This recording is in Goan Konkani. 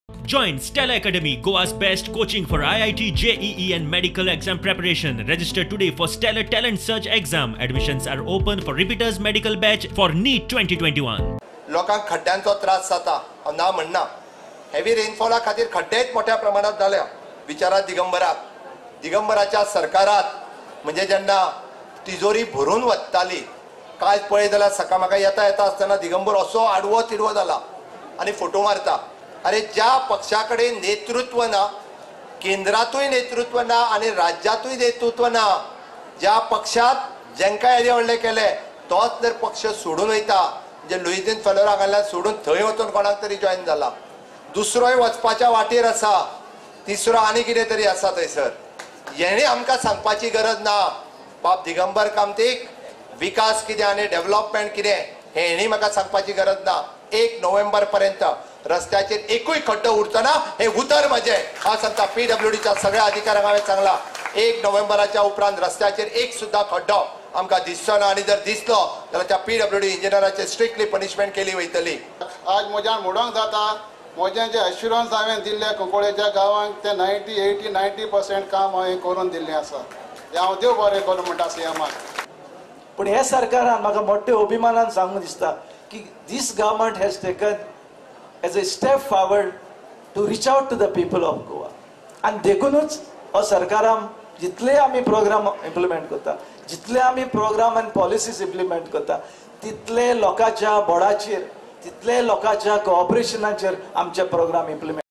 Join Stella Academy, Goa's best coaching for IIT, JEE and medical exam preparation. Register today for Stellar Talent Search exam. Admissions are open for repeaters medical batch for NEET 2021. लोकांक खड्ड्यांचो त्रास जाता, हांव ना म्हणना. हेवी रेनफॉला खातीर खड्डेच मोठ्या प्रमाणात जाल्या. विचारात दिगंबराक, दिगंबराच्या सरकारात म्हणजे जेन्ना तिजोरी भरून वत्ताली, कांय पळय जाल्यार सकाळ म्हाका येता येता आसतना दिगंबर असो आडवो तिडवो जाला आनी फोटो मारता. अरे ज्या पक्षा कडेन नेतृत्व ना, केंद्रातूय नेतृत्व ना आनी राज्यातूय नेतृत्व ना, ज्या पक्षात जेंकां येदे व्हडले केले तोच जर पक्ष सोडून वयता, म्हणजे लुईझीन फेलोरा घाल्यार सोडून थंय वचून कोणाक तरी जॉयन जाला, दुसरोय वचपाच्या वाटेर आसा, तिसरो आनी कितें तरी आसा थंयसर. हेणे आमकां सांगपाची गरज ना. बाब दिगंबर कामतीक विकास कितें आनी डेव्हलपमेंट कितें हें हेणी म्हाका सांगपाची गरज ना. 1 नोव्हेंबर पर्यंत रस्त्याचेर एकूय खड्डो उरचो ना हें उतर म्हजें. हांव सांगता पीडब्ल्यूडीच्या सगळ्या अधिकाऱ्यांक हांवें सांगलां, 1 नोव्हेंबराच्या उपरांत रस्त्याचेर एक सुद्दां खड्डो आमकां दिसचो ना आनी जर दिसलो जाल्यार त्या पीडब्ल्यूडी इंजिनियराचेर स्ट्रिक्टली पनिशमेंट केली वयतली. आज म्हज्यान म्हणूंक जाता, म्हजें जें एश्युरन्स हांवें दिल्लें कुंकळेच्या गांवांक तें 90, 80, 90% काम हांवें करून दिल्लें आसा. हें हांव देव बरें करूं म्हणटा सीएमाक. पूण हे सरकारान म्हाका मोठ्या अभिमानान सांगूंक दिसता की this government has taken as a step forward to reach out to the people of Goa. आनी देखूनच हो सरकारान जितले आमी प्रोग्राम इम्प्लिमेंट करता, जितले आमी प्रोग्राम आनी पॉलिसीज इम्प्लिमेंट करता, तितले लोकांच्या बोडाचेर, तितले लोकांच्या कोऑपरेशनाचेर आमचे प्रोग्राम इम्प्लिमेंट.